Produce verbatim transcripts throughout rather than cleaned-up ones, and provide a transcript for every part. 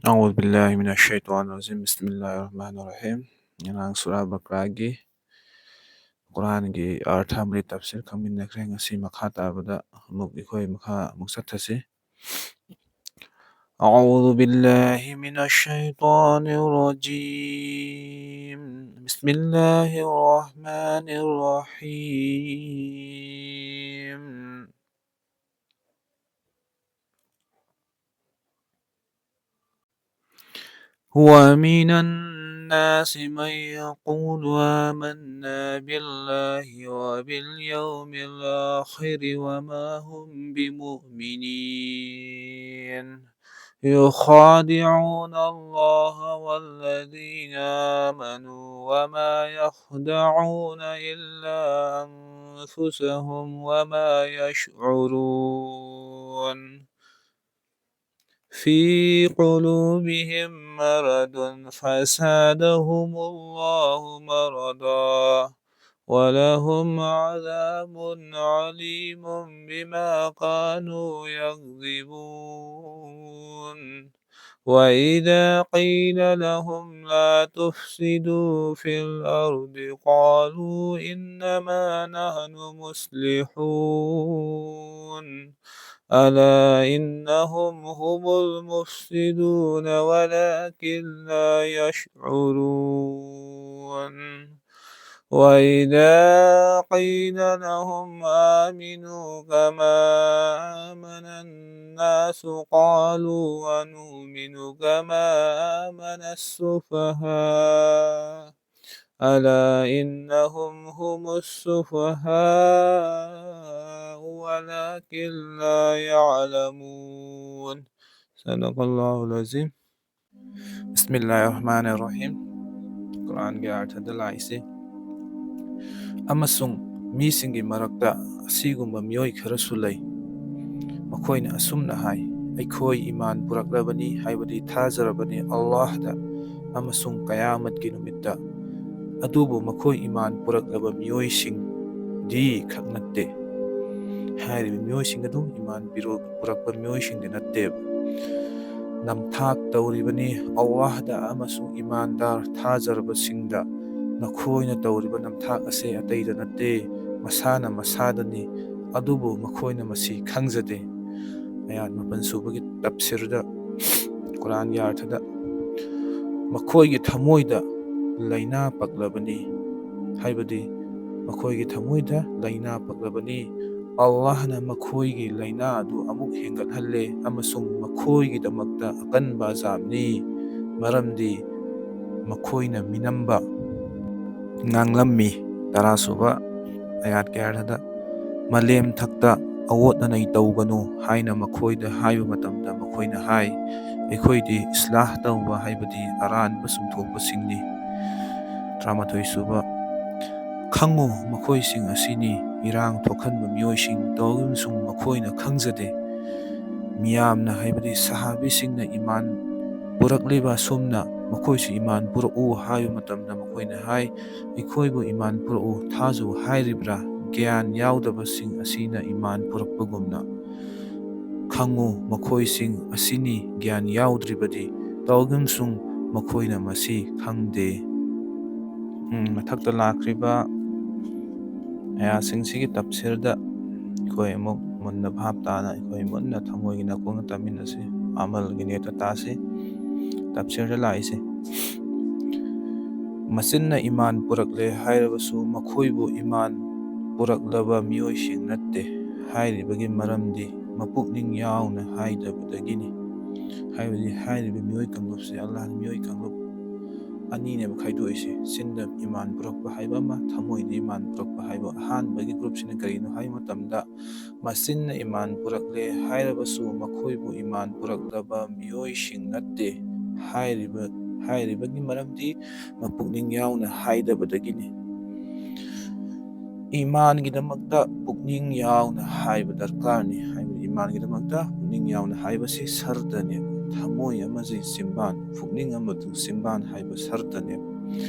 أعوذ بالله من الشيطان الرجيم. بسم الله الرحمن الرحيم. ꯉꯔꯥꯡ ꯁꯨꯔꯥ ꯕꯀ꯭ꯔꯥꯒꯤ ꯀꯨꯔꯥꯟꯒꯤ ꯑꯥꯔꯊ ꯑꯃꯗꯤ ꯇꯐꯁꯤꯔ ꯈꯪꯃꯤꯟꯅꯈ꯭ꯔꯦ꯫ ꯉꯁꯤ ꯃꯈꯥ ꯇꯥꯕꯗ ꯑꯃꯨꯛ ꯑꯩꯈꯣꯏ ꯃꯈꯥ ꯑꯃꯨꯛ ꯆꯠꯊꯁꯤ꯫ أعوذ بالله من الشيطان الرجيم. بسم الله الرحمن الرحيم. ومن الناس من يقول آمنا بالله وباليوم الآخر وما هم بمؤمنين. يخادعون الله والذين آمنوا وما يخدعون إلا أنفسهم وما يشعرون. في قلوبهم مرض فزادهم الله مرضا ولهم عذاب عليم بما كانوا يكذبون. وإذا قيل لهم لا تفسدوا في الأرض قالوا إنما نحن مصلحون. ألا إنهم هم المفسدون ولكن لا يشعرون. وإذا قيل لهم آمنوا كما آمن الناس قالوا أنؤمن كما آمن السفهاء. ألا إنهم هم السفهاء ولكن لا يعلمون. صدق الله العظيم. بسم الله الرحمن الرحيم. ꯀꯨꯔꯥꯟꯒꯤ ꯑꯥꯔꯊꯗ ꯂꯥꯛꯏꯁꯤ꯫ ꯑꯃꯁꯨꯡ ꯃꯤꯁꯤꯡꯒꯤ ꯃꯔꯛꯇ ꯑꯁꯤꯒꯨꯝꯕ ꯃꯤꯑꯣꯏ ꯈꯔꯁꯨ ꯂꯩ꯫ ꯃꯈꯣꯏꯅ ꯑꯁꯨꯝꯅ ꯍꯥꯏ, "ꯑꯩꯈꯣꯏ ꯏꯃꯥꯟ ꯄꯨꯔꯛꯂꯕꯅꯤ, ꯍꯥꯏꯕꯗꯤ ꯊꯥꯖꯔꯕꯅꯤ ꯑꯜꯂꯥꯍꯗ ꯑꯃꯁꯨꯡ ꯀꯌꯥꯃꯠꯀꯤ ꯅꯨꯃꯤꯠꯇ"꯫ ꯑꯗꯨꯕꯨ ꯃꯈꯣꯏ ꯏꯃꯥꯟ ꯄꯨꯔꯛꯂꯕ ꯃꯤꯑꯣꯏꯁꯤꯡꯗꯤ ꯈꯛ ꯅꯠꯇꯦ꯫ ꯍꯥꯏꯔꯤꯕ ꯃꯤꯑꯣꯏꯁꯤꯡ ꯑꯗꯨ ꯏꯃꯥꯟ ꯄꯤꯔꯣ-, ꯄꯨꯔꯛꯄ ꯃꯤꯑꯣꯏꯁꯤꯡꯗꯤ ꯅꯠꯇꯦꯕ꯫ ꯅꯝꯊꯥꯛ ꯇꯧꯔꯤꯕꯅꯤ꯫ ꯑꯜꯂꯥꯍꯗ ꯑꯃꯁꯨꯡ ꯏꯃꯥꯟꯗꯥꯔ ꯊꯥꯖꯔꯕꯁꯤꯡꯗ ꯅꯈꯣꯏꯅ ꯇꯧꯔꯤꯕ ꯅꯝꯊꯥꯛ ꯑꯁꯦ ꯑꯇꯩꯗ ꯅꯠꯇꯦ, ꯃꯁꯥꯅ ꯃꯁꯥꯗꯅꯤ꯫ ꯑꯗꯨꯕꯨ ꯃꯈꯣꯏꯅ ꯃꯁꯤ ꯈꯪꯖꯗꯦ꯫ ꯑꯌꯥꯠ ꯃꯥꯄꯟ ꯁꯨꯕꯒꯤ ꯇꯞꯁꯤꯔꯗ, ꯀꯨꯔꯥꯟꯒꯤ ꯑꯥꯔꯊꯗ, ꯃꯈꯣꯏꯒꯤ ꯊꯃꯣꯏꯗ ꯂꯥꯏꯅꯥ ꯄꯛꯂꯕꯅꯤ, ꯍꯥꯏꯕꯗꯤ ꯃꯈꯣꯏꯒꯤ ꯊꯃꯣꯏꯗ ꯂꯥꯏꯅꯥ ꯄꯛꯂꯕꯅꯤ꯫ ꯑꯜꯂꯥꯍꯅ ꯃꯈꯣꯏꯒꯤ ꯂꯥꯏꯅꯥ ꯑꯗꯨ ꯑꯃꯨꯛ ꯍꯦꯟꯒꯠꯍꯜꯂꯦ ꯑꯃꯁꯨꯡ ꯃꯈꯣꯏꯒꯤꯗꯃꯛꯇ ꯑꯀꯟꯕ ꯑꯖꯥꯕꯅꯤ, ꯃꯔꯝꯗꯤ ꯃꯈꯣꯏꯅ ꯃꯤꯅꯝꯕ ꯉꯥꯡꯂꯝꯃꯤ꯫ ꯇꯔꯥ ꯁꯨꯕ ꯑꯌꯥꯠꯀꯤ ꯑꯥꯔꯊꯗ, ꯃꯥꯂꯦꯝ ꯊꯛꯇ ꯑꯑꯣꯠ ꯑꯅꯩ ꯇꯧꯒꯅꯨ ꯍꯥꯏꯅ ꯃꯈꯣꯏꯗ ꯍꯥꯏꯕ ꯃꯇꯝꯗ ꯃꯈꯣꯏꯅ ꯍꯥꯏ, ꯑꯩꯈꯣꯏꯗꯤ ꯏꯁꯂꯥꯍ ꯇꯧꯕ, ꯍꯥꯏꯕꯗꯤ ꯑꯔꯥꯟꯕ ꯆꯨꯝꯊꯣꯛꯄꯁꯤꯡꯅꯤ꯫ ꯇꯔꯥꯃꯥꯊꯣꯏ ꯁꯨꯕ, ꯈꯪꯉꯨ, ꯃꯈꯣꯏꯁꯤꯡ ꯑꯁꯤꯅꯤ ꯏꯔꯥꯡ ꯊꯣꯛꯍꯟꯕ ꯃꯤꯑꯣꯏꯁꯤꯡ, ꯇꯧꯔꯤꯕꯁꯨꯡ ꯃꯈꯣꯏꯅ ꯈꯪꯖꯗꯦ꯫ ꯃꯤꯌꯥꯝꯅ, ꯍꯥꯏꯕꯗꯤ ꯁꯍꯥꯕꯤꯁꯤꯡꯅ ꯏꯃꯥꯟ ꯄꯨꯔꯛꯂꯤꯕ ꯑꯁꯨꯝꯅ, ꯃꯈꯣꯏꯁꯨ ꯏꯃꯥꯟ ꯄꯨꯔꯛꯎ ꯍꯥꯏꯕ ꯃꯇꯝꯗ ꯃꯈꯣꯏꯅ ꯍꯥꯏ, ꯑꯩꯈꯣꯏꯕꯨ ꯏꯃꯥꯟ ꯄꯨꯔꯛꯎ, ꯊꯥꯖꯧ ꯍꯥꯏꯔꯤꯕ꯭ꯔꯥ? ꯒ꯭ꯌꯥꯟ ꯌꯥꯎꯗꯕꯁꯤꯡ ꯑꯁꯤꯅ ꯏꯃꯥꯟ ꯄꯨꯔꯛꯄꯒꯨꯝꯅ꯫ ꯈꯪꯉꯨ, ꯃꯈꯣꯏꯁꯤꯡ ꯑꯁꯤꯅꯤ ꯒ꯭ꯌꯥꯟ ꯌꯥꯎꯗ꯭ꯔꯤꯕꯗꯤ, ꯇꯧꯔꯤꯕꯁꯨꯡ ꯃꯈꯣꯏꯅ ꯃꯁꯤ ꯈꯪꯗꯦ꯫ ꯎꯝ, ꯃꯊꯛꯇ ꯂꯥꯛꯈ꯭ꯔꯤꯕ ꯑꯌꯥꯁꯤꯡꯁꯤꯒꯤ ꯇꯞꯁꯤꯔꯗ ꯑꯩꯈꯣꯏ ꯑꯃꯨꯛ ꯃꯨꯟꯅ ꯚꯥꯞ ꯇꯥꯅ ꯑꯩꯈꯣꯏ ꯃꯨꯟꯅ ꯊꯃꯣꯏꯒꯤ ꯅꯥꯀꯣꯡꯗ ꯇꯥꯃꯤꯟꯅꯁꯤ꯫ ꯑꯃꯜꯒꯤ ꯅꯦꯠꯇ ꯇꯥꯁꯤ꯫ ꯇꯞꯁꯤꯔꯗ ꯂꯥꯛꯏꯁꯦ, ꯃꯆꯤꯟꯅ ꯏꯃꯥꯟ ꯄꯨꯔꯛꯂꯦ ꯍꯥꯏꯔꯕꯁꯨ ꯃꯈꯣꯏꯕꯨ ꯏꯃꯥꯟ ꯄꯨꯔꯛꯂꯕ ꯃꯤꯑꯣꯏꯁꯤꯡ ꯅꯠꯇꯦ ꯍꯥꯏꯔꯤꯕꯒꯤ ꯃꯔꯝꯗꯤ ꯃꯄꯨꯛꯅꯤꯡ ꯌꯥꯎꯅ ꯍꯥꯏꯗꯕꯗꯒꯤꯅꯤ꯫ ꯍꯥꯏꯕꯗꯤ ꯍꯥꯏꯔꯤꯕ ꯃꯤꯑꯣꯏ ꯀꯥꯡꯂꯨꯞꯁꯦ, ꯑꯜꯂꯥꯍꯅ ꯃꯤꯑꯣꯏ ꯀꯥꯡꯂꯨꯞ ꯑꯅꯤꯅꯦꯕ ꯈꯥꯏꯗꯣꯛꯏꯁꯦ, ꯆꯤꯟꯗ ꯏꯃꯥꯟ ꯄꯨꯔꯛꯄ ꯍꯥꯏꯕ ꯑꯃ, ꯊꯃꯣꯏꯗ ꯏꯃꯥꯟ ꯄꯨꯔꯛꯄ ꯍꯥꯏꯕ꯫ ꯑꯍꯥꯟꯕꯒꯤ ꯒ꯭ꯔꯨꯞꯁꯤꯅ ꯀꯔꯤꯅꯣ ꯍꯥꯏꯕ ꯃꯇꯝꯗ, ꯃꯆꯤꯟꯅ ꯏꯃꯥꯟ ꯄꯨꯔꯛꯂꯦ ꯍꯥꯏꯔꯕꯁꯨ ꯃꯈꯣꯏꯕꯨ ꯏꯃꯥꯟ ꯄꯨꯔꯛꯂꯕ ꯃꯤꯑꯣꯏꯁꯤꯡ ꯅꯠꯇꯦ ꯍꯥꯏꯔꯤꯕ, ꯍꯥꯏꯔꯤꯕꯒꯤ ꯃꯔꯝꯗꯤ ꯃꯄꯨꯛꯅꯤꯡ ꯌꯥꯎꯅ ꯍꯥꯏꯗꯕꯗꯒꯤꯅꯤ꯫ ꯏꯃꯥꯟꯒꯤꯗꯃꯛꯇ ꯄꯨꯛꯅꯤꯡ ꯌꯥꯎꯅ ꯍꯥꯏꯕ ꯗꯔꯀꯥꯔꯅꯤ꯫ ꯍꯥꯏꯕꯗꯤ ꯏꯃꯥꯟꯒꯤꯗꯃꯛꯇ ꯄꯨꯛꯅꯤꯡ ꯌꯥꯎꯅ ꯍꯥꯏꯕꯁꯤ ꯁꯔꯇꯅꯦꯕ꯫ ꯊꯃꯣꯏ ꯑꯃꯁꯤ ꯆꯤꯝꯕꯥꯟ, ꯄꯨꯛꯅꯤꯡ ꯑꯃꯗꯨ ꯆꯤꯝꯕꯥꯟ ꯍꯥꯏꯕ ꯁꯔꯇꯅꯦꯕ꯫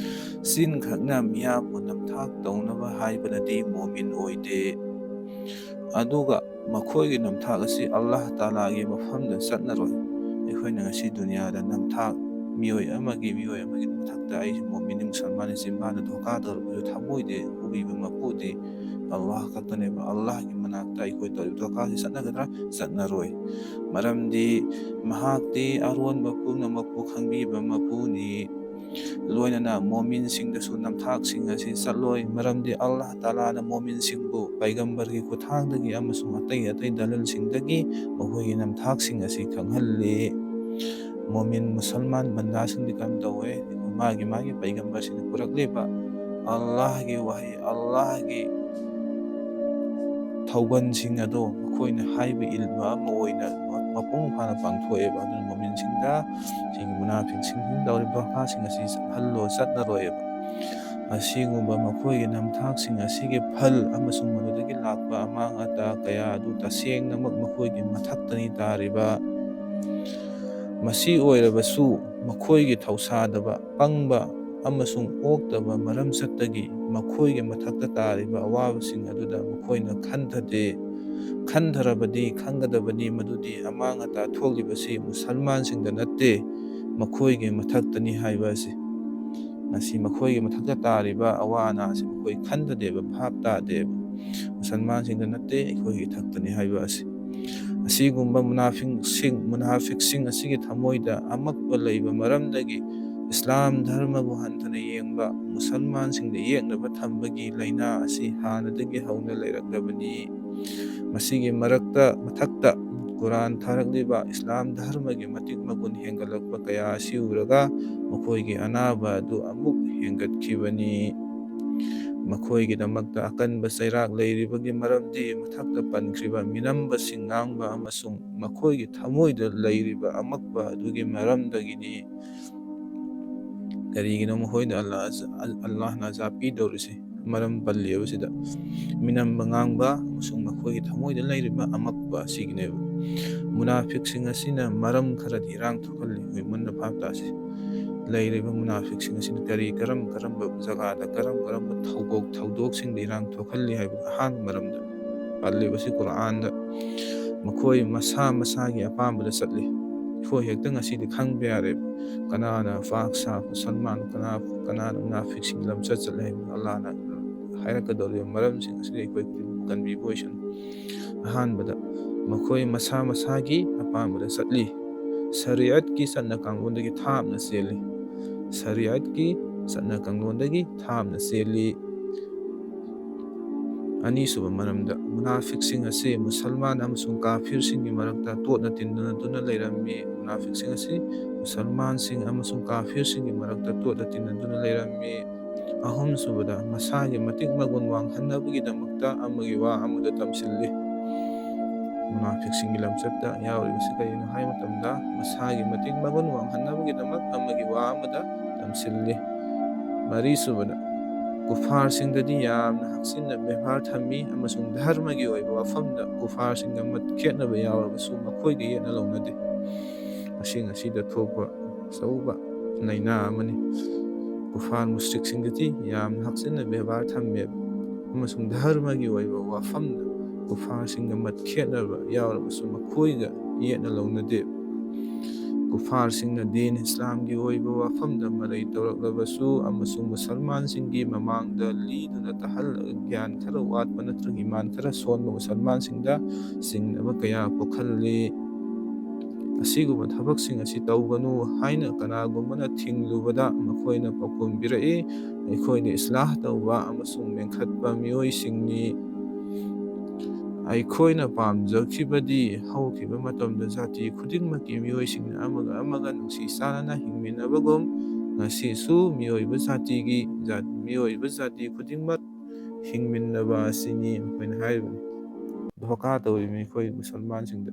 ꯆꯤꯟ ꯈꯛꯅ ꯃꯤꯌꯥꯝꯕꯨ ꯅꯝꯊꯥꯛ ꯇꯧꯅꯕ ꯍꯥꯏꯕꯅꯗꯤ ꯃꯣꯃꯤꯟ ꯑꯣꯏꯗꯦ꯫ ꯑꯗꯨꯒ ꯃꯈꯣꯏꯒꯤ ꯅꯝꯊꯥꯛ ꯑꯁꯤ ꯑꯜꯂꯥꯍ ꯇꯥꯂꯥꯒꯤ ꯃꯐꯝꯗ ꯆꯠꯅꯔꯣꯏ꯫ ꯑꯩꯈꯣꯏꯅ ꯉꯁꯤ ꯗꯨꯅꯤꯌꯥꯗ ꯅꯝꯊꯥꯛ, ꯃꯤꯑꯣꯏ ꯑꯃꯒꯤ, ꯃꯤꯑꯣꯏ ꯑꯃꯒꯤ ꯃꯊꯛꯇ ꯑꯩꯁꯦ ꯃꯣꯃꯤꯟꯅꯤ, ꯃꯨꯁꯜꯃꯥꯟꯅꯤ, ꯆꯤꯟꯕꯥꯟꯗ ꯙꯣꯀꯥ ꯇꯧꯔꯕꯁꯨ ꯊꯃꯣꯏꯗꯤ ꯎꯕꯤꯕ ꯃꯄꯨꯗꯤ ꯑꯜꯂꯥꯍ ꯈꯛꯇꯅꯦꯕ꯫ ꯑꯜꯂꯥꯍꯒꯤ ꯃꯅꯥꯛꯇ ꯑꯩꯈꯣꯏ ꯇꯧꯔꯤꯕ ꯙꯣꯀꯥꯁꯤ ꯆꯠꯅꯒꯗ꯭ꯔꯥ? ꯆꯠꯅꯔꯣꯏ꯫ ꯃꯔꯝꯗꯤ ꯃꯍꯥꯛꯇꯤ ꯑꯔꯣꯟꯕ ꯄꯨꯝꯅꯃꯛꯄꯨ ꯈꯪꯕꯤꯕ ꯃꯄꯨꯅꯤ꯫ ꯂꯣꯏꯅꯅ ꯃꯣꯃꯤꯟꯁꯤꯡꯗꯁꯨ ꯅꯝꯊꯥꯛꯁꯤꯡ ꯑꯁꯤ ꯆꯠꯂꯣꯏ, ꯃꯔꯝꯗꯤ ꯑꯜꯂꯥꯍ ꯇꯥꯂꯥꯅ ꯃꯣꯃꯤꯟꯁꯤꯡꯕꯨ ꯄꯩꯒꯝꯕꯔꯒꯤ ꯈꯨꯠꯊꯥꯡꯗꯒꯤ ꯑꯃꯁꯨꯡ ꯑꯇꯩ ꯑꯇꯩ ꯗꯂꯤꯜꯁꯤꯡꯗꯒꯤ ꯃꯈꯣꯏꯒꯤ ꯅꯝꯊꯥꯛꯁꯤꯡ ꯑꯁꯤ ꯈꯪꯍꯜꯂꯤ꯫ ꯃꯣꯃꯤꯟ ꯃꯨꯁꯜꯃꯥꯟ ꯕꯟꯗꯥꯁꯤꯡꯗꯤ ꯀꯔꯝ ꯇꯧꯋꯦ? ꯃꯥꯒꯤ ꯃꯥꯒꯤ ꯄꯩꯒꯝꯕꯔꯁꯤꯡꯅ ꯄꯨꯔꯛꯂꯤꯕ ꯑꯜꯂꯥꯍꯒꯤ ꯋꯥꯍꯩ, ꯑꯜꯂꯥꯍꯒꯤ ꯊꯧꯒꯜꯁꯤꯡ ꯑꯗꯣ ꯃꯈꯣꯏꯅ ꯍꯥꯏꯕ ꯏꯟꯕ ꯑꯃ ꯑꯣꯏꯅ ꯃꯄꯨꯡ ꯐꯥꯅ ꯄꯥꯡꯊꯣꯛꯑꯦꯕ꯫ ꯑꯗꯨꯅ ꯃꯣꯃꯤꯟꯁꯤꯡꯗ ꯁꯤꯒꯤ ꯃꯨꯅꯥꯐꯤꯛꯁꯤꯡ ꯇꯧꯔꯤꯕ ꯚꯥꯈꯥꯁꯤꯡ ꯑꯁꯤ ꯆꯠꯍꯜꯂꯣ, ꯆꯠꯅꯔꯣꯏꯑꯕ꯫ ꯑꯁꯤꯒꯨꯝꯕ ꯃꯈꯣꯏꯒꯤ ꯅꯝꯊꯥꯛꯁꯤꯡ ꯑꯁꯤꯒꯤ ꯐꯜ ꯑꯃꯁꯨꯡ ꯃꯗꯨꯗꯒꯤ ꯂꯥꯛꯄ ꯑꯃꯥꯡ ꯑꯇꯥ ꯀꯌꯥ ꯑꯗꯨ ꯇꯁꯦꯡꯅꯃꯛ ꯃꯈꯣꯏꯒꯤ ꯃꯊꯛꯇꯅꯤ ꯇꯥꯔꯤꯕ꯫ ꯃꯁꯤ ꯑꯣꯏꯔꯕꯁꯨ ꯃꯈꯣꯏꯒꯤ ꯊꯧꯁꯥꯗꯕ, ꯄꯪꯕ ꯑꯃꯁꯨꯡ ꯑꯣꯛꯇꯕ ꯃꯔꯝꯆꯠꯇꯒꯤ ꯃꯈꯣꯏꯒꯤ ꯃꯊꯛꯇ ꯇꯥꯔꯤꯕ ꯑꯋꯥꯕꯁꯤꯡ ꯑꯗꯨꯗ ꯃꯈꯣꯏꯅ ꯈꯟꯊꯗꯦ꯫ ꯈꯟꯊꯔꯕꯗꯤ ꯈꯪꯒꯗꯕꯅꯤ ꯃꯗꯨꯗꯤ ꯑꯃꯥꯡ ꯑꯇꯥ ꯊꯣꯛꯂꯤꯕꯁꯤ ꯃꯨꯁꯜꯃꯥꯟꯁꯤꯡꯗ ꯅꯠꯇꯦ, ꯃꯈꯣꯏꯒꯤ ꯃꯊꯛꯇꯅꯤ ꯍꯥꯏꯕ ꯑꯁꯤ꯫ ꯉꯁꯤ ꯃꯈꯣꯏꯒꯤ ꯃꯊꯛꯇ ꯇꯥꯔꯤꯕ ꯑꯋꯥ ꯑꯅꯥ ꯑꯁꯤ ꯃꯈꯣꯏ ꯈꯟꯊꯗꯦꯕ, ꯚꯥꯞ ꯇꯥꯗꯦꯕ꯫ ꯃꯨꯁꯜꯃꯥꯟꯁꯤꯡꯗ ꯅꯠꯇꯦ, ꯑꯩꯈꯣꯏꯒꯤ ꯏꯊꯛꯇꯅꯤ ꯍꯥꯏꯕ ꯑꯁꯤ꯫ ꯑꯁꯤꯒꯨꯝꯕ ꯃꯨꯅꯥꯐꯤꯛꯁꯤꯡ, ꯃꯨꯅꯥꯐꯤꯛꯁꯤꯡ ꯑꯁꯤꯒꯤ ꯊꯃꯣꯏꯗ ꯑꯃꯛꯄ ꯂꯩꯕ ꯃꯔꯝꯗꯒꯤ ꯏꯁꯂꯥꯝ ꯙꯔꯃꯕꯨ ꯍꯟꯊꯅ ꯌꯦꯡꯕ, ꯃꯨꯁꯜꯃꯥꯟꯁꯤꯡꯗ ꯌꯦꯛꯅꯕ ꯊꯝꯕꯒꯤ ꯂꯥꯏꯅꯥ ꯑꯁꯤ ꯍꯥꯟꯅꯗꯒꯤ ꯍꯧꯅ ꯂꯩꯔꯛꯂꯕꯅꯤ꯫ ꯃꯁꯤꯒꯤ ꯃꯔꯛꯇ, ꯃꯊꯛꯇ ꯀꯨꯔꯥꯟ ꯊꯥꯔꯛꯂꯤꯕ ꯏꯁꯂꯥꯝ ꯙꯔꯃꯒꯤ ꯃꯇꯤꯛ ꯃꯒꯨꯟ ꯍꯦꯟꯒꯠꯂꯛꯄ ꯀꯌꯥ ꯑꯁꯤ ꯎꯔꯒ ꯃꯈꯣꯏꯒꯤ ꯑꯅꯥꯕ ꯑꯗꯨ ꯑꯃꯨꯛ ꯍꯦꯟꯒꯠꯈꯤꯕꯅꯤ꯫ ꯃꯈꯣꯏꯒꯤꯗꯃꯛꯇ ꯑꯀꯟꯕ ꯆꯩꯔꯥꯛ ꯂꯩꯔꯤꯕꯒꯤ ꯃꯔꯝꯗꯤ ꯃꯊꯛꯇ ꯄꯟꯈ꯭ꯔꯤꯕ ꯃꯤꯅꯝꯕꯁꯤꯡ ꯉꯥꯡꯕ ꯑꯃꯁꯨꯡ ꯃꯈꯣꯏꯒꯤ ꯊꯃꯣꯏꯗ ꯂꯩꯔꯤꯕ ꯑꯃꯛꯄ ꯑꯗꯨꯒꯤ ꯃꯔꯝꯗꯒꯤꯅꯤ꯫ ꯀꯔꯤꯒꯤꯅꯣ ꯃꯈꯣꯏꯗ ꯑꯜꯂꯥꯍ-, ꯑꯜꯂꯥꯍꯅ ꯑꯖꯥꯕ ꯄꯤꯗꯧꯔꯤꯁꯤ? ꯃꯔꯝ ꯄꯜꯂꯤꯕꯁꯤꯗ ꯃꯤꯅꯝꯕ ꯉꯥꯡꯕ ꯑꯃꯁꯨꯡ ꯃꯈꯣꯏꯒꯤ ꯊꯃꯣꯏꯗ ꯂꯩꯔꯤꯕ ꯑꯃꯛꯄ ꯑꯁꯤꯒꯤꯅꯦꯕ꯫ ꯃꯨꯅꯥꯐꯤꯛꯁꯤꯡ ꯑꯁꯤꯅ ꯃꯔꯝ ꯈꯔꯗꯤ ꯏꯔꯥꯡ ꯊꯣꯛꯍꯜꯂꯤ꯫ ꯑꯩꯈꯣꯏ ꯃꯨꯟꯅ ꯚꯥꯞ ꯇꯥꯁꯤ꯫ ꯂꯩꯔꯤꯕ ꯃꯨꯅꯥꯐꯤꯛꯁꯤꯡ ꯑꯁꯤꯅ ꯀꯔꯤ, ꯀꯔꯝ ꯀꯔꯝꯕ ꯖꯒꯥꯗ, ꯀꯔꯝ ꯀꯔꯝꯕ ꯊꯧꯗꯣꯛ, ꯊꯧꯗꯣꯛꯁꯤꯡꯗ ꯏꯔꯥꯡ ꯊꯣꯛꯍꯜꯂꯤ ꯍꯥꯏꯕ ꯑꯍꯥꯟꯕ ꯃꯔꯝꯗ ꯄꯜꯂꯤꯕꯁꯤ ꯀꯨꯔꯥꯟꯗ꯫ ꯃꯈꯣꯏ ꯃꯁꯥ ꯃꯁꯥꯒꯤ ꯑꯄꯥꯝꯕꯗ ꯆꯠꯂꯤ꯫ ꯑꯩꯈꯣꯏ ꯍꯦꯛꯇ ꯉꯁꯤꯗꯤ ꯈꯪꯕ ꯌꯥꯔꯦꯕ꯫ ꯀꯅꯥꯅ ꯄꯥꯛ ꯁꯥ ꯃꯨꯁꯜꯃꯥꯟ, ꯀꯅꯥ, ꯀꯅꯥꯅ ꯃꯨꯅꯥꯐꯤꯛꯁꯤꯡꯒꯤ ꯂꯝꯆꯠ ꯆꯠꯂꯦ ꯍꯥꯏꯕ ꯑꯜꯂꯥꯍꯅ ꯍꯥꯏꯔꯛꯀꯗꯧꯔꯤꯕ ꯃꯔꯝꯁꯤꯡ ꯑꯁꯤꯗ ꯑꯩꯈꯣꯏ ꯈꯨꯗꯤꯡꯃꯛ ꯀꯟꯕꯤꯕ ꯑꯣꯏꯁꯅꯨ꯫ ꯑꯍꯥꯟꯕꯗ, ꯃꯈꯣꯏ ꯃꯁꯥ ꯃꯁꯥꯒꯤ ꯑꯄꯥꯝꯕꯗ ꯆꯠꯂꯤ꯫ ꯁꯔꯤꯌꯠꯀꯤ ꯆꯠꯅ ꯀꯥꯡꯂꯣꯟꯗꯒꯤ ꯊꯥꯞꯅ ꯆꯦꯜꯂꯤ꯫ ꯁꯔꯤꯌꯠꯀꯤ ꯆꯠꯅ ꯀꯥꯡꯂꯣꯟꯗꯒꯤ ꯊꯥꯞꯅ ꯆꯦꯜꯂꯤ꯫ ꯑꯅꯤꯁꯨꯕ ꯃꯔꯝꯗ, ꯃꯨꯅꯥꯐꯤꯛꯁꯤꯡ ꯑꯁꯤ ꯃꯨꯁꯜꯃꯥꯟ ꯑꯃꯁꯨꯡ ꯀꯥꯐꯤꯔꯁꯤꯡꯒꯤ ꯃꯔꯛꯇ ꯇꯣꯠꯅ ꯇꯤꯟꯅꯗꯨꯅ ꯂꯩꯔꯝꯃꯤ꯫ ꯃꯨꯅꯥꯐꯤꯛꯁꯤꯡ ꯑꯁꯤ ꯃꯨꯁꯜꯃꯥꯟꯁꯤꯡ ꯑꯃꯁꯨꯡ ꯀꯥꯐꯤꯔꯁꯤꯡꯒꯤ ꯃꯔꯛꯇ ꯇꯣꯠꯅ ꯇꯤꯟꯅꯗꯨꯅ ꯂꯩꯔꯝꯃꯤ꯫ ꯑꯍꯨꯝꯁꯨꯕꯗ, ꯃꯁꯥꯒꯤ ꯃꯇꯤꯛ ꯃꯒꯨꯟ ꯋꯥꯡꯍꯟꯅꯕꯒꯤꯗꯃꯛꯇ ꯑꯃꯒꯤ ꯋꯥ ꯑꯃꯗ ꯇꯝꯁꯤꯜꯂꯤ꯫ ꯃꯨꯅꯥꯐꯤꯛꯁꯤꯡꯒꯤ ꯂꯝꯆꯠꯇ ꯌꯥꯎꯔꯤꯕꯁꯤ ꯀꯔꯤꯅꯣ ꯍꯥꯏꯕ ꯃꯇꯝꯗ, ꯃꯁꯥꯒꯤ ꯃꯇꯤꯛ ꯃꯒꯨꯟ ꯋꯥꯡꯍꯟꯅꯕꯒꯤꯗꯃꯛ ꯑꯃꯒꯤ ꯋꯥ ꯑꯃꯗ ꯇꯝꯁꯤꯜꯂꯤ꯫ ꯃꯔꯤꯁꯨꯕꯗ, ꯀꯨꯐꯥꯔꯁꯤꯡꯗꯗꯤ ꯌꯥꯝꯅ ꯍꯛꯆꯤꯟꯅ ꯕꯦꯕꯥꯔ ꯊꯝꯃꯤ ꯑꯃꯁꯨꯡ ꯙꯔꯃꯒꯤ ꯑꯣꯏꯕ ꯋꯥꯐꯝꯗ ꯀꯨꯐꯥꯔꯁꯤꯡꯒ ꯃꯠ ꯈꯦꯠꯅꯕ ꯌꯥꯎꯔꯕꯁꯨ ꯃꯈꯣꯏꯒ ꯌꯦꯠꯅ ꯂꯧꯅꯗꯦ꯫ ꯑꯁꯤꯡ ꯑꯁꯤꯗ ꯊꯣꯛꯄ ꯑꯆꯧꯕ ꯂꯥꯏꯅꯥ ꯑꯃꯅꯤ꯫ ꯀꯨꯐꯥꯔ ꯃꯨꯁ꯭ꯔꯤꯛꯁꯤꯡꯗꯗꯤ ꯌꯥꯝꯅ ꯍꯛꯆꯤꯟꯅ ꯕꯦꯕꯥꯔ ꯊꯝꯃꯦꯕ ꯑꯃꯁꯨꯡ ꯙꯔꯃꯒꯤ ꯑꯣꯏꯕ ꯋꯥꯐꯝꯗ ꯀꯨꯐꯥꯔꯁꯤꯡꯒ ꯃꯠ ꯈꯦꯠꯅꯕ ꯌꯥꯎꯔꯕꯁꯨ ꯃꯈꯣꯏꯒ ꯌꯦꯠꯅ ꯂꯧꯅꯗꯦ꯫ ꯀꯨꯐꯥꯔꯁꯤꯡꯅ ꯗꯤꯟ ꯏꯁꯂꯥꯝꯒꯤ ꯑꯣꯏꯕ ꯋꯥꯐꯝꯗ ꯃꯔꯩ ꯇꯧꯔꯛꯂꯕꯁꯨ ꯑꯃꯁꯨꯡ ꯃꯨꯁꯜꯃꯥꯟꯁꯤꯡꯒꯤ ꯃꯃꯥꯡꯗ ꯂꯤꯗꯨꯅ ꯇꯥꯍꯜꯂꯒ ꯒ꯭ꯌꯥꯟ ꯈꯔ ꯋꯥꯠꯄ ꯅꯠꯇ꯭ꯔꯒ ꯏꯃꯥꯟ ꯈꯔ ꯁꯣꯟꯕ ꯃꯨꯁꯜꯃꯥꯟꯁꯤꯡꯗ ꯆꯤꯡꯅꯕ ꯀꯌꯥ ꯄꯣꯛꯍꯜꯂꯤ꯫ ꯑꯁꯤꯒꯨꯝꯕ ꯊꯕꯛꯁꯤꯡ ꯑꯁꯤ ꯇꯧꯒꯅꯨ ꯍꯥꯏꯅ ꯀꯅꯥꯒꯨꯝꯕꯅ ꯊꯤꯡꯂꯨꯕꯗ ꯃꯈꯣꯏꯅ ꯄꯥꯎꯈꯨꯝ ꯄꯤꯔꯛꯏ, "ꯑꯩꯈꯣꯏꯅ ꯏꯁꯂꯥꯍ ꯇꯧꯕ ꯑꯃꯁꯨꯡ ꯃꯦꯟꯈꯠꯄ ꯃꯤꯑꯣꯏꯁꯤꯡꯅꯤ꯫ ꯑꯩꯈꯣꯏꯅ ꯄꯥꯝꯖꯈꯤꯕꯗꯤ ꯍꯧꯈꯤꯕ ꯃꯇꯝꯗ ꯖꯥꯇꯤ ꯈꯨꯗꯤꯡꯃꯛꯀꯤ ꯃꯤꯑꯣꯏꯁꯤꯡꯅ ꯑꯃꯒ ꯑꯃꯒ ꯅꯨꯡꯁꯤ ꯆꯥꯟꯅꯅ ꯍꯤꯡꯃꯤꯟꯅꯕꯒꯨꯝ ꯉꯁꯤꯁꯨ ꯃꯤꯑꯣꯏꯕ ꯖꯥꯇꯤꯒꯤ ꯖꯥ-, ꯃꯤꯑꯣꯏꯕ ꯖꯥꯇꯤ ꯈꯨꯗꯤꯡꯃꯛ ꯍꯤꯡꯃꯤꯟꯅꯕ ꯑꯁꯤꯅꯤ" ꯃꯈꯣꯏꯅ ꯍꯥꯏꯔꯤꯕꯅꯤ꯫ ꯙꯣꯀꯥ ꯇꯧꯔꯤꯕꯅꯤ ꯑꯩꯈꯣꯏ ꯃꯨꯁꯜꯃꯥꯟꯁꯤꯡꯗ꯫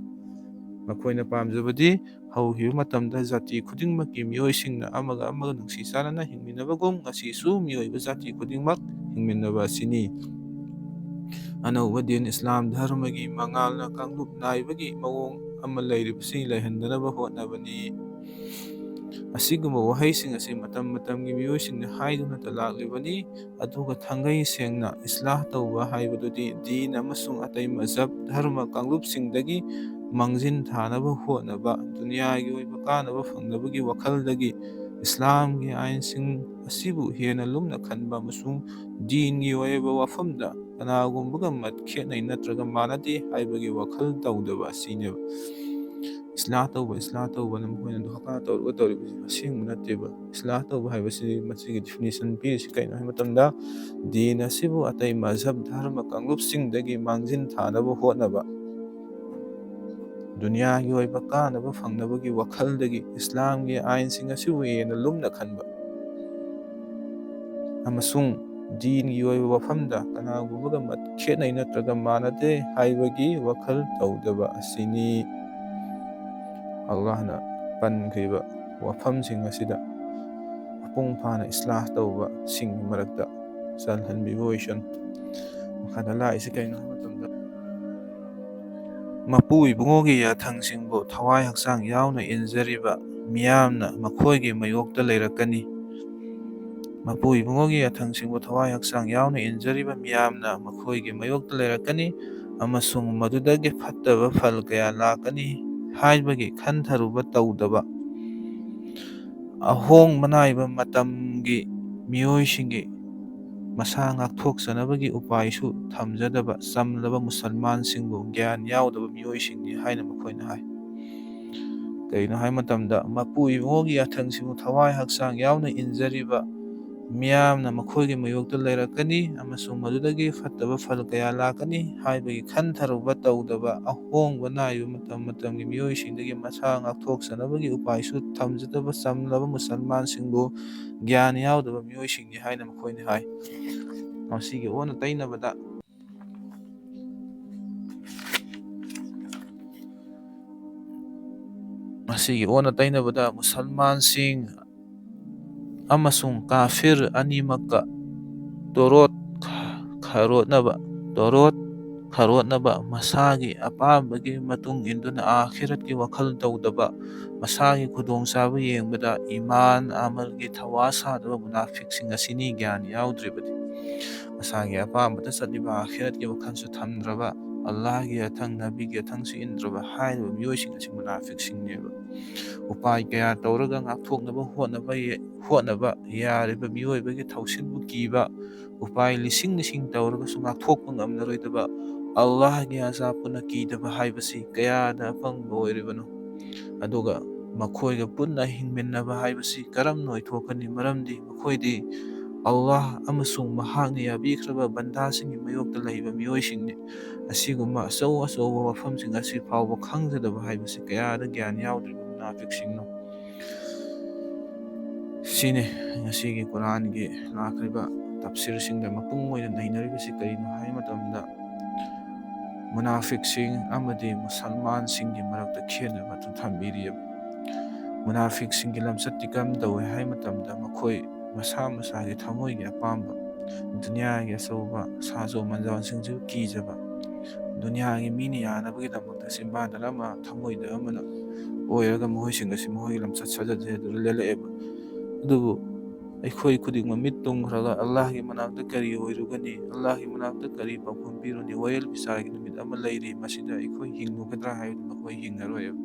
ꯃꯈꯣꯏꯅ ꯄꯥꯝꯖꯕꯗꯤ ꯍꯧꯈꯤꯕ ꯃꯇꯝꯗ ꯖꯥꯇꯤ ꯈꯨꯗꯤꯡꯃꯛꯀꯤ ꯃꯤꯑꯣꯏꯁꯤꯡꯅ ꯑꯃꯒ ꯑꯃꯒ ꯅꯨꯡꯁꯤ ꯆꯥꯟꯅꯅ ꯍꯤꯡꯃꯤꯟꯅꯕꯒꯨꯝ ꯉꯁꯤꯁꯨ ꯃꯤꯑꯣꯏꯕ ꯖꯥꯇꯤ ꯈꯨꯗꯤꯡꯃꯛ ꯍꯤꯡꯃꯤꯟꯅꯕ ꯑꯁꯤꯅꯤ꯫ ꯑꯅꯧꯕ ꯗꯤꯟ ꯏꯁꯂꯥꯝ ꯙꯔꯃꯒꯤ ꯃꯉꯥꯜꯅ ꯀꯥꯡꯂꯨꯞ ꯅꯥꯏꯕꯒꯤ ꯃꯑꯣꯡ ꯑꯃ ꯂꯩꯔꯤꯕꯁꯤ ꯂꯩꯍꯟꯗꯅꯕ ꯍꯣꯠꯅꯕꯅꯤ꯫ ꯑꯁꯤꯒꯨꯝꯕ ꯋꯥꯍꯩꯁꯤꯡ ꯑꯁꯤ ꯃꯇꯝ ꯃꯇꯝꯒꯤ ꯃꯤꯑꯣꯏꯁꯤꯡꯅ ꯍꯥꯏꯗꯨꯅꯇ ꯂꯥꯛꯂꯤꯕꯅꯤ, ꯑꯗꯨꯒ ꯊꯥꯡꯒꯩ ꯁꯦꯡꯅ ꯏꯁꯂꯥꯍ ꯇꯧꯕ ꯍꯥꯏꯕꯗꯨꯗꯤ ꯗꯤꯟ ꯑꯃꯁꯨꯡ ꯑꯇꯩ ꯃꯖꯍꯕ ꯙꯔꯃ ꯀꯥꯡꯂꯨꯞꯁꯤꯡꯗꯒꯤ ꯃꯥꯡꯖꯤꯟ ꯊꯥꯅꯕ ꯍꯣꯠꯅꯕ, ꯗꯨꯅꯤꯌꯥꯒꯤ ꯑꯣꯏꯕ ꯀꯥꯟꯅꯕ ꯐꯪꯅꯕꯒꯤ ꯋꯥꯈꯜꯗꯒꯤ ꯏꯁꯂꯥꯝꯒꯤ ꯑꯥꯏꯟꯁꯤꯡ ꯑꯁꯤꯕꯨ ꯍꯦꯟꯅ ꯂꯨꯝꯅ ꯈꯟꯕ ꯑꯃꯁꯨꯡ ꯗꯤꯟꯒꯤ ꯑꯣꯏꯕ ꯋꯥꯐꯝꯗ ꯀꯅꯥꯒꯨꯝꯕꯒ ꯃꯠ ꯈꯦꯠꯅꯩ ꯅꯠꯇ꯭ꯔꯒ ꯃꯥꯟꯅꯗꯦ ꯍꯥꯏꯕꯒꯤ ꯋꯥꯈꯜ ꯇꯧꯗꯕ ꯑꯁꯤꯅꯦꯕ꯫ ꯏꯁꯂꯥꯍ ꯇꯧꯕ, ꯏꯁꯂꯥꯍ ꯇꯧꯕꯅ ꯃꯈꯣꯏꯅ ꯙꯣꯀꯥ ꯇꯧꯔꯒ ꯇꯧꯔꯤꯕꯁꯤ ꯑꯁꯦꯡꯕ ꯅꯠꯇꯦꯕ꯫ ꯏꯁꯂꯥꯍ ꯇꯧꯕ ꯍꯥꯏꯕꯁꯤ, ꯃꯁꯤꯒꯤ ꯗꯤꯐꯤꯅꯤꯁꯟ ꯄꯤꯔꯤꯁꯤ ꯀꯩꯅꯣ ꯍꯥꯏꯕ ꯃꯇꯝꯗ, ꯗꯤꯟ ꯑꯁꯤꯕꯨ ꯑꯇꯩ ꯃꯖꯍꯕ ꯙꯔꯃ ꯀꯥꯡꯂꯨꯞꯁꯤꯡꯗꯒꯤ ꯃꯥꯡꯖꯤꯟ ꯊꯥꯅꯕ ꯍꯣꯠꯅꯕ, ꯗꯨꯅꯤꯌꯥꯒꯤ ꯑꯣꯏꯕ ꯀꯥꯟꯅꯕ ꯐꯪꯅꯕꯒꯤ ꯋꯥꯈꯜꯗꯒꯤ ꯏꯁꯂꯥꯝꯒꯤ ꯑꯥꯏꯟꯁꯤꯡ ꯑꯁꯤꯕꯨ ꯍꯦꯟꯅ ꯂꯨꯝꯅ ꯈꯟꯕ, ꯑꯃꯁꯨꯡ ꯗꯤꯟꯒꯤ ꯑꯣꯏꯕ ꯋꯥꯐꯝꯗ ꯀꯅꯥꯒꯨꯝꯕꯒ ꯃꯠ ꯈꯦꯠꯅꯩ ꯅꯠꯇ꯭ꯔꯒ ꯃꯥꯟꯅꯗꯦ ꯍꯥꯏꯕꯒꯤ ꯋꯥꯈꯜ ꯇꯧꯗꯕ ꯑꯁꯤꯅꯤ꯫ ꯑꯜꯂꯥꯍꯅ ꯄꯟꯈ꯭ꯔꯤꯕ ꯋꯥꯐꯝꯁꯤꯡ ꯑꯁꯤꯗ ꯃꯄꯨꯡ ꯐꯥꯅ ꯏꯁꯂꯥꯍ ꯇꯧꯕꯁꯤꯡꯒꯤ ꯃꯔꯛꯇ ꯆꯜꯍꯟꯕꯤꯕ ꯑꯣꯏꯁꯅꯨ꯫ ꯃꯈꯥꯗ ꯂꯥꯛꯏꯁꯤ ꯀꯩꯅꯣ ꯍꯥꯏꯕ ꯃꯇꯝꯗ, ꯃꯄꯨ ꯏꯕꯨꯡꯉꯣꯒꯤ ꯌꯥꯊꯪꯁꯤꯡꯕꯨ ꯊꯋꯥꯏ ꯍꯛꯆꯥꯡ ꯌꯥꯎꯅ ꯏꯟꯖꯔꯤꯕ ꯃꯤꯌꯥꯝꯅ ꯃꯈꯣꯏꯒꯤ ꯃꯥꯌꯣꯛꯇ ꯂꯩꯔꯛꯀꯅꯤ꯫ ꯃꯄꯨ ꯏꯕꯨꯡꯉꯣꯒꯤ ꯌꯥꯊꯪꯁꯤꯡꯕꯨ ꯊꯋꯥꯏ ꯍꯛꯆꯥꯡ ꯌꯥꯎꯅ ꯏꯟꯖꯔꯤꯕ ꯃꯤꯌꯥꯝꯅ ꯃꯈꯣꯏꯒꯤ ꯃꯥꯌꯣꯛꯇ ꯂꯩꯔꯛꯀꯅꯤ, ꯑꯃꯁꯨꯡ ꯃꯗꯨꯗꯒꯤ ꯐꯠꯇꯕ ꯐꯜ ꯀꯌꯥ ꯂꯥꯛꯀꯅꯤ ꯍꯥꯏꯕꯒꯤ ꯈꯟꯊꯔꯨꯕ ꯇꯧꯗꯕ, ꯑꯍꯣꯡꯕ ꯅꯥꯏꯕ ꯃꯇꯝꯒꯤ ꯃꯤꯑꯣꯏꯁꯤꯡꯒꯤ ꯃꯁꯥ ꯉꯥꯛꯊꯣꯛꯆꯅꯕꯒꯤ ꯎꯄꯥꯏꯁꯨ ꯊꯝꯖꯗꯕ ꯆꯝꯂꯕ ꯃꯨꯁꯜꯃꯥꯟꯁꯤꯡꯕꯨ ꯒ꯭ꯌꯥꯟ ꯌꯥꯎꯗꯕ ꯃꯤꯑꯣꯏꯁꯤꯡꯅꯤ ꯍꯥꯏꯅ ꯃꯈꯣꯏꯅ ꯍꯥꯏ꯫ ꯀꯩꯒꯤꯅꯣ ꯍꯥꯏꯕ ꯃꯇꯝꯗ, ꯃꯄꯨ ꯏꯕꯨꯡꯉꯣꯒꯤ ꯌꯥꯊꯪꯁꯤꯕꯨ ꯊꯋꯥꯏ ꯍꯛꯆꯥꯡ ꯌꯥꯎꯅ ꯏꯟꯖꯔꯤꯕ ꯃꯤꯌꯥꯝꯅ ꯃꯈꯣꯏꯒꯤ ꯃꯥꯌꯣꯛꯇ ꯂꯩꯔꯛꯀꯅꯤ, ꯑꯃꯁꯨꯡ ꯃꯗꯨꯗꯒꯤ ꯐꯠꯇꯕ ꯐꯜ ꯀꯌꯥ ꯂꯥꯛꯀꯅꯤ ꯍꯥꯏꯕꯒꯤ ꯈꯟꯊꯔꯨꯕ ꯇꯧꯗꯕ, ꯑꯍꯣꯡꯕ ꯅꯥꯏꯕ ꯃꯇꯝ ꯃꯇꯝꯒꯤ ꯃꯤꯑꯣꯏꯁꯤꯡꯗꯒꯤ ꯃꯁꯥ ꯉꯥꯛꯊꯣꯛꯆꯅꯕꯒꯤ ꯎꯄꯥꯏꯁꯨ ꯊꯝꯖꯗꯕ ꯆꯝꯂꯕ ꯃꯨꯁꯜꯃꯥꯟꯁꯤꯡꯕꯨ ꯒ꯭ꯌꯥꯟ ꯌꯥꯎꯗꯕ ꯃꯤꯑꯣꯏꯁꯤꯡꯅꯤ ꯍꯥꯏꯅ ꯃꯈꯣꯏꯅ ꯍꯥꯏ꯫ ꯃꯁꯤꯒꯤ ꯑꯣꯟꯅ ꯇꯩꯅꯕꯗ, ꯃꯁꯤꯒꯤ ꯑꯣꯟꯅ ꯇꯩꯅꯕꯗ, ꯃꯨꯁꯜꯃꯥꯟꯁꯤꯡ ꯑꯃꯁꯨꯡ ꯀꯥꯐꯤꯔ ꯑꯅꯤꯃꯛꯀ ꯇꯣꯔꯣꯠ ꯈꯥꯔꯣꯠꯅꯕ, ꯇꯣꯔꯣꯠ ꯈꯥꯔꯣꯠꯅꯕ, ꯃꯁꯥꯒꯤ ꯑꯄꯥꯝꯕꯒꯤ ꯃꯇꯨꯡ ꯏꯟꯗꯨꯅ ꯑꯥꯈꯤꯔꯠꯀꯤ ꯋꯥꯈꯜ ꯇꯧꯗꯕ, ꯃꯁꯥꯒꯤ ꯈꯨꯗꯣꯡꯆꯥꯕ ꯌꯦꯡꯕꯗ ꯏꯃꯥꯟ ꯑꯃꯜꯒꯤ ꯊꯋꯥ ꯁꯥꯗꯕ ꯃꯨꯅꯥꯐꯤꯛꯁꯤꯡ ꯑꯁꯤꯅꯤ ꯒ꯭ꯌꯥꯟ ꯌꯥꯎꯗ꯭ꯔꯤꯕꯗꯤ꯫ ꯃꯁꯥꯒꯤ ꯑꯄꯥꯝꯕꯗ ꯆꯠꯂꯤꯕ ꯑꯥꯈꯤꯔꯠꯀꯤ ꯋꯥꯈꯜꯁꯨ ꯊꯝꯗ꯭ꯔꯕ, ꯑꯜꯂꯥꯍꯒꯤ ꯑꯊꯪ, ꯅꯕꯤꯒꯤ ꯑꯊꯪꯁꯨ ꯏꯟꯗ꯭ꯔꯕ ꯍꯥꯏꯔꯤꯕ ꯃꯤꯑꯣꯏꯁꯤꯡ ꯑꯁꯤ ꯃꯨꯅꯥꯐꯤꯛꯁꯤꯡꯅꯦꯕ꯫ ꯎꯄꯥꯏ ꯀꯌꯥ ꯇꯧꯔꯒ ꯉꯥꯛꯊꯣꯛꯅꯕ ꯍꯣꯠꯅꯕ ꯌꯦ-, ꯍꯣꯠꯅꯕ ꯌꯥꯔꯤꯕ ꯃꯤꯑꯣꯏꯕꯒꯤ ꯊꯧꯁꯤꯜꯕꯨ ꯀꯤꯕ, ꯎꯄꯥꯏ ꯂꯤꯁꯤꯡ ꯂꯤꯁꯤꯡ ꯇꯧꯔꯒꯁꯨ ꯉꯥꯛꯊꯣꯛꯄ ꯉꯝꯂꯔꯣꯏꯗꯕ ꯑꯜꯂꯥꯍꯒꯤ ꯑꯖꯥꯕꯄꯨꯅ ꯀꯤꯗꯕ ꯍꯥꯏꯕꯁꯤ ꯀꯌꯥꯗ ꯑꯄꯪꯕ ꯑꯣꯏꯔꯤꯕꯅꯣ꯫ ꯑꯗꯨꯒ ꯃꯈꯣꯏꯒ ꯄꯨꯟꯅ ꯍꯤꯡꯃꯤꯟꯅꯕ ꯍꯥꯏꯕꯁꯤ ꯀꯔꯝꯅ ꯑꯣꯏꯊꯣꯛꯀꯅꯤ? ꯃꯔꯝꯗꯤ ꯃꯈꯣꯏꯗꯤ ꯑꯜꯂꯥꯍ ꯑꯃꯁꯨꯡ ꯃꯍꯥꯛꯅ ꯌꯥꯕꯤꯈ꯭ꯔꯕ ꯕꯟꯗꯥꯁꯤꯡꯒꯤ ꯃꯥꯌꯣꯛꯇ ꯂꯩꯕ ꯃꯤꯑꯣꯏꯁꯤꯡꯅꯤ꯫ ꯑꯁꯤꯒꯨꯝꯕ ꯑꯆꯧ ꯑꯆꯧꯕ ꯋꯥꯐꯝꯁꯤꯡ ꯑꯁꯤ ꯐꯥꯎꯕ ꯈꯪꯖꯗꯕ ꯍꯥꯏꯕꯁꯤ ꯀꯌꯥꯗ ꯒ꯭ꯌꯥꯟ ꯌꯥꯎꯗ꯭ꯔꯤꯕ ꯃꯨꯅꯥꯐꯤꯛꯁꯤꯡꯅꯣ? ꯁꯤꯅꯤ ꯉꯁꯤꯒꯤ ꯀꯨꯔꯥꯟꯒꯤ ꯂꯥꯛꯈ꯭ꯔꯤꯕ ꯇꯐꯁꯤꯔꯁꯤꯡꯗ ꯃꯄꯨꯡ ꯑꯣꯏꯅ ꯅꯩꯅꯔꯤꯕꯁꯤ ꯀꯔꯤꯅꯣ ꯍꯥꯏꯕ ꯃꯇꯝꯗ, ꯃꯨꯅꯥꯐꯤꯛꯁꯤꯡ ꯑꯃꯗꯤ ꯃꯨꯁꯜꯃꯥꯟꯁꯤꯡꯒꯤ ꯃꯔꯛꯇ ꯈꯦꯠꯅꯕ ꯑꯗꯨ ꯊꯝꯕꯤꯔꯤꯑꯕ꯫ ꯃꯨꯅꯥꯐꯤꯛꯁꯤꯡꯒꯤ ꯂꯝꯆꯠꯇꯤ ꯀꯔꯝ ꯇꯧꯏ ꯍꯥꯏꯕ ꯃꯇꯝꯗ, ꯃꯈꯣꯏ ꯃꯁꯥ ꯃꯁꯥꯒꯤ ꯊꯃꯣꯏꯒꯤ ꯑꯄꯥꯝꯕ, ꯗꯨꯅꯤꯌꯥꯒꯤ ꯑꯆꯧꯕ ꯁꯥꯖꯣ ꯃꯟꯖꯣꯟꯁꯤꯡꯁꯨ ꯀꯤꯖꯕ, ꯗꯨꯅꯤꯌꯥꯒꯤ ꯃꯤꯅ ꯌꯥꯅꯕꯒꯤꯗꯃꯛꯇ ꯆꯤꯟꯕꯥꯟꯗ ꯑꯃ ꯊꯃꯣꯏꯗ ꯑꯃꯅ ꯑꯣꯏꯔꯒ ꯃꯈꯣꯏꯁꯤꯡ ꯑꯁꯤ ꯃꯈꯣꯏꯒꯤ ꯂꯝꯆꯠ ꯁꯥꯖꯠꯁꯦ ꯑꯗꯨꯗ ꯂꯦꯜꯂꯛꯑꯦꯕ꯫ ꯑꯗꯨꯕꯨ ꯑꯩꯈꯣꯏ ꯈꯨꯗꯤꯡꯃꯛ ꯃꯤꯠ ꯇꯨꯝꯈ꯭ꯔꯒ ꯑꯜꯂꯥꯍꯒꯤ ꯃꯅꯥꯛꯇ ꯀꯔꯤ ꯑꯣꯏꯔꯨꯒꯅꯤ, ꯑꯜꯂꯥꯍꯒꯤ ꯃꯅꯥꯛꯇ ꯀꯔꯤ ꯄꯥꯎꯈꯨꯝ ꯄꯤꯔꯨꯅꯤ, ꯋꯥꯌꯦꯜ ꯕꯤꯆꯥꯔꯒꯤ ꯅꯨꯃꯤꯠ ꯑꯃ ꯂꯩꯔꯤ, ꯃꯁꯤꯗ ꯑꯩꯈꯣꯏ ꯍꯤꯡꯂꯨꯒꯗ꯭ꯔꯥ ꯍꯥꯏꯕꯗꯨ ꯃꯈꯣꯏ ꯍꯤꯡꯉꯔꯣꯏꯕ꯫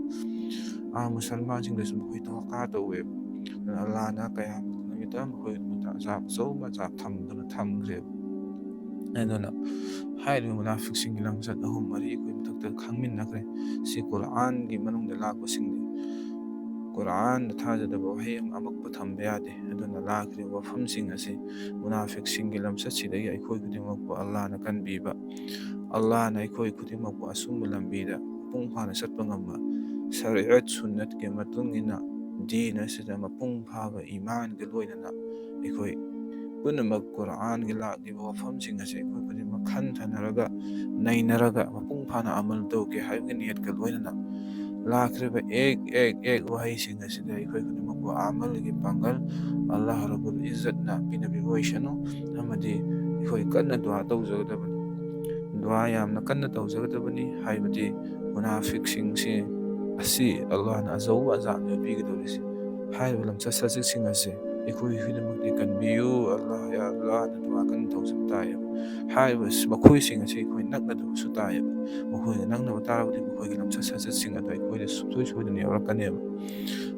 ꯑꯥ, ꯃꯨꯁꯜꯃꯥꯟꯁꯤꯡꯗꯁꯨ ꯃꯈꯣꯏ ꯗꯣꯈꯥ ꯇꯧꯋꯦꯕ꯫ ꯑꯗꯨꯅ ꯑꯜꯂꯥꯍꯅ ꯀꯌꯥꯃꯠ ꯅꯨꯃꯤꯠꯇ ꯃꯈꯣꯏ ꯑꯖꯥꯕ ꯑꯆꯧꯕ ꯑꯖꯥꯕ ꯊꯝꯗꯨꯅ ꯊꯝꯈ꯭ꯔꯦꯕ꯫ ꯑꯗꯨꯅ ꯍꯥꯏꯔꯤꯕ ꯃꯨꯅꯥꯐꯤꯛꯁꯤꯡꯒꯤ ꯂꯝꯆꯠ ꯑꯍꯨꯝ ꯃꯔꯤ ꯑꯩꯈꯣꯏ ꯃꯊꯛꯇ ꯈꯪꯃꯤꯟꯅꯈ꯭ꯔꯦ꯫ ꯁꯤ ꯀꯨꯔꯥꯟꯒꯤ ꯃꯅꯨꯡꯗ ꯂꯥꯛꯄꯁꯤꯡꯅꯤ꯫ ꯀꯨꯔꯥꯟꯗ ꯊꯥꯖꯗꯕ ꯋꯥꯍꯩ ꯑꯃ ꯑꯃꯛꯄ ꯊꯝꯕ ꯌꯥꯗꯦ꯫ ꯑꯗꯨꯅ ꯂꯥꯛꯈ꯭ꯔꯤꯕ ꯋꯥꯐꯝꯁꯤꯡ ꯑꯁꯤ ꯃꯨꯅꯥꯐꯤꯛꯁꯤꯡꯒꯤ ꯂꯝꯆꯠꯁꯤꯗꯒꯤ ꯑꯩꯈꯣꯏ ꯈꯨꯗꯤꯡꯃꯛꯄꯨ ꯑꯜꯂꯥꯍꯅ ꯀꯟꯕꯤꯕ, ꯑꯜꯂꯥꯍꯅ ꯑꯩꯈꯣꯏ ꯈꯨꯗꯤꯡꯃꯛꯄꯨ ꯑꯆꯨꯝꯕ ꯂꯝꯕꯤꯗ ꯃꯄꯨꯡ ꯐꯥꯅ ꯆꯠꯄ ꯉꯝꯕ, ꯁꯔꯤꯑꯠ ꯁꯨꯟꯅꯠꯀꯤ ꯃꯇꯨꯡ ꯏꯟꯅ ꯗꯤꯟ ꯑꯁꯤꯗ ꯃꯄꯨꯡ ꯐꯥꯕ ꯏꯃꯥꯟꯒ ꯂꯣꯏꯅꯅ ꯑꯩꯈꯣꯏ ꯄꯨꯝꯅꯃꯛ ꯀꯨꯔꯥꯟꯒꯤ ꯂꯥꯛꯂꯤꯕ ꯋꯥꯐꯝꯁꯤꯡ ꯑꯁꯤ ꯑꯩꯈꯣꯏ ꯈꯨꯗꯤꯡꯃꯛ ꯈꯟꯊꯅꯔꯒ, ꯅꯩꯅꯔꯒ ꯃꯄꯨꯡ ꯐꯥꯅ ꯑꯃꯜ ꯇꯧꯒꯦ ꯍꯥꯏꯕꯒꯤ ꯅꯤꯌꯠꯀ ꯂꯣꯏꯅꯅ ꯂꯥꯛꯈ꯭ꯔꯤꯕ ꯑꯦꯛ ꯑꯦꯛ ꯑꯦꯛ ꯋꯥꯍꯩꯁꯤꯡ ꯑꯁꯤꯗ ꯑꯩꯈꯣꯏ ꯈꯨꯗꯤꯡꯃꯛꯄꯨ ꯑꯃꯜꯒꯤ ꯄꯥꯡꯒꯜ ꯑꯜꯂꯥꯍ ꯔꯕꯨꯜ ꯏꯖꯠꯅ ꯄꯤꯅꯕꯤꯕ ꯑꯣꯏꯁꯅꯨ꯫ ꯑꯃꯗꯤ ꯑꯩꯈꯣꯏ ꯀꯟꯅ ꯗꯨꯋꯥ ꯇꯧꯖꯒꯗꯕꯅꯤ꯫ ꯗꯨꯋꯥ ꯌꯥꯝꯅ ꯀꯟꯅ ꯇꯧꯖꯒꯗꯕꯅꯤ, ꯍꯥꯏꯕꯗꯤ ꯃꯨꯅꯥꯐꯤꯛꯁꯤꯡꯁꯤ ꯑꯁꯤ ꯑꯜꯂꯥꯍꯅ ꯑꯆꯧꯕ ꯑꯖꯥꯕꯅꯦ ꯄꯤꯒꯗꯧꯔꯤꯁꯤ꯫ ꯍꯥꯏꯔꯤꯕ ꯂꯝꯆꯠ ꯁꯥꯖꯠꯁꯤꯡ ꯑꯁꯤ ꯑꯩꯈꯣꯏꯒꯤꯗꯃꯛꯇꯤ ꯀꯟꯕꯤꯌꯨ ꯑꯜꯂꯥꯍ, ꯌꯥ ꯑꯜꯂꯥꯍꯅ ꯗꯨꯋꯥ ꯀꯟꯅ ꯇꯧꯖꯕ ꯇꯥꯏꯌꯦꯕ꯫ ꯍꯥꯏꯔꯤꯕ ꯑꯁꯤ ꯃꯈꯣꯏꯁꯤꯡ ꯑꯁꯤ ꯑꯩꯈꯣꯏ ꯅꯛꯅꯗꯕꯁꯨ ꯇꯥꯏꯌꯦꯕ꯫ ꯃꯈꯣꯏꯅ ꯅꯛꯅꯕ ꯇꯥꯔꯕꯗꯤ ꯃꯈꯣꯏꯒꯤ ꯂꯝꯆꯠ ꯁꯥꯖꯠꯁꯤꯡ ꯑꯗꯨ ꯑꯩꯈꯣꯏꯗ ꯁꯨꯡꯁꯣꯏ ꯁꯣꯏꯗꯅ ꯌꯧꯔꯛꯀꯅꯦꯕ꯫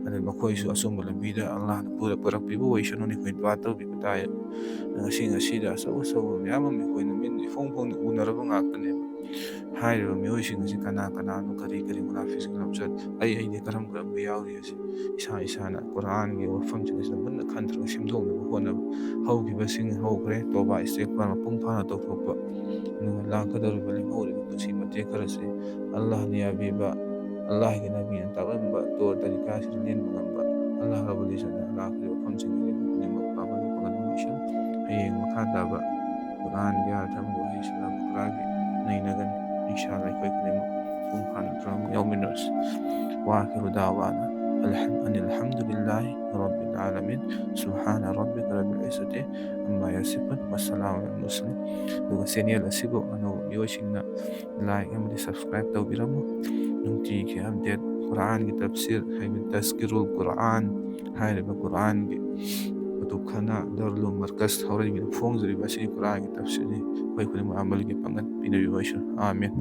ꯑꯗꯨ ꯃꯈꯣꯏꯁꯨ ꯑꯆꯨꯝꯕ ꯂꯝꯕꯤꯗ ꯑꯜꯂꯥꯍꯅ ꯄꯨꯔ-, ꯄꯨꯔꯛꯄꯤꯕ ꯑꯣꯏꯁꯅꯨꯅ ꯑꯩꯈꯣꯏ ꯗꯨꯋꯥ ꯇꯧꯕꯤꯕ ꯇꯥꯏꯌꯦꯕ꯫ ꯉꯁꯤ, ꯉꯁꯤꯗ ꯑꯆꯧ ꯑꯆꯧꯕ ꯃꯌꯥꯝ ꯑꯃ ꯑꯩꯈꯣꯏꯅ ꯃꯤꯠꯅ ꯏꯐꯣꯡ ꯐꯣꯡꯅ ꯎꯅꯔꯕ ꯉꯥꯛꯇꯅꯦꯕ꯫ ꯍꯥꯏꯔꯤꯕ ꯃꯤꯑꯣꯏꯁꯤꯡ ꯑꯁꯤ ꯀꯅꯥ ꯀꯅꯥꯅꯣ, ꯀꯔꯤ ꯀꯔꯤ ꯃꯨꯅꯥꯐꯤꯛꯁꯤꯡꯒꯤ ꯂꯝꯆꯠ, ꯑꯩ ꯑꯩꯗꯤ ꯀꯔꯝ ꯀꯔꯝꯕ ꯌꯥꯎꯔꯤ ꯑꯁꯤ ꯏꯁꯥ ꯏꯁꯥꯅ ꯀꯨꯔꯥꯟꯒꯤ ꯋꯥꯐꯝꯁꯤꯡ ꯑꯁꯤꯗ ꯃꯨꯟꯅ ꯈꯟꯊꯔꯒ ꯁꯦꯝꯗꯣꯛꯅꯕ ꯍꯣꯠꯅꯕ꯫ ꯍꯧꯈꯤꯕꯁꯤꯡ ꯍꯧꯈ꯭ꯔꯦ, ꯇꯣꯕꯥ ꯏꯁꯇꯤꯒꯐꯥꯔ ꯃꯄꯨꯡ ꯐꯥꯅ ꯇꯧꯊꯣꯛꯄ꯫ ꯑꯗꯨꯒ ꯂꯥꯛꯀꯗꯧꯔꯤꯕ ꯂꯦꯝꯍꯧꯔꯤꯕ ꯄꯨꯟꯁꯤ ꯃꯇꯦꯛ ꯈꯔꯁꯤ ꯑꯜꯂꯥꯍꯅ ꯌꯥꯕꯤꯕ, ꯑꯜꯂꯥꯍꯒꯤ ꯅꯕꯤꯅ ꯇꯥꯛꯂꯝꯕ ꯇꯣꯔ ꯇꯔꯤꯀꯥꯁꯤꯗ ꯂꯦꯟꯕ ꯉꯝꯕ, ꯑꯜꯂꯥꯍ ꯔꯕꯨꯜ ꯏꯖꯠꯅ ꯂꯥꯛꯈꯤꯕ ꯋꯥꯐꯝꯁꯤꯡ ꯑꯁꯤ ꯄꯨꯝꯅꯃꯛ ꯄꯥꯕ ꯄꯥꯡꯒꯟꯕ ꯑꯣꯏꯁꯅꯨ꯫ ꯍꯌꯦꯡ ꯃꯈꯥ ꯇꯥꯕ ꯀꯨꯔꯥꯟꯒꯤ ꯑꯥꯌꯥꯠ ꯑꯃꯕꯨ ꯍꯩꯁꯤꯜꯂꯒ ꯀꯨꯔꯥꯟꯒꯤ ꯅꯩꯅꯒꯅꯤ꯫ ꯏꯟꯁꯥ ꯑꯜꯂꯥꯍ ꯑꯩꯈꯣꯏ ꯈꯨꯗꯤꯡꯃꯛ ꯃꯄꯨꯡ ꯐꯥꯅ ꯇꯔꯥꯃꯨꯛ ꯌꯥꯎꯃꯤꯟꯅꯔꯁꯤ꯫ وآخر دعوانا أن الحمد لله رب العالمين. سبحان ربك رب العزة عما يصفون وسلام على المرسلين. ꯑꯗꯨꯒ ꯆꯦꯅꯦꯜ ꯑꯁꯤꯕꯨ ꯑꯅꯧꯕ ꯃꯤꯑꯣꯏꯁꯤꯡꯅ ꯂꯥꯏꯛ ꯑꯃꯗꯤ ꯁꯕꯁꯀ꯭ꯔꯥꯏꯕ ꯇꯧꯕꯤꯔꯝꯃꯨ꯫ ꯅꯨꯡꯇꯤꯒꯤ ꯑꯞꯗꯦꯠ ꯀꯨꯔꯥꯟꯒꯤ ꯇꯐꯁꯤꯔ ꯍꯥꯏꯕꯗꯤ ꯇꯁꯀꯤꯔꯨꯜ ꯀꯨꯔꯥꯟ ꯍꯥꯏꯔꯤꯕ ꯀꯨꯔꯥꯟꯒꯤ ꯀꯨꯇꯨꯕꯈꯥꯅꯥ ꯗꯥꯔꯨꯜ ꯎꯂꯨꯝ ꯃꯔꯀꯖ ꯍꯧꯔꯛꯏꯕꯗ ꯐꯣꯡꯖꯔꯤꯕ ꯑꯁꯤꯒꯤ ꯀꯨꯔꯥꯟꯒꯤ ꯇꯐꯁꯤꯔꯅꯤ꯫ ꯑꯩꯈꯣꯏ ꯈꯨꯗꯤꯡꯃꯛ ꯑꯃꯜꯒꯤ ꯄꯥꯡꯒꯜ ꯄꯤꯅꯕꯤꯌꯨ ꯍꯥꯏꯁꯨ꯫ ꯑꯥꯃꯤꯟ꯫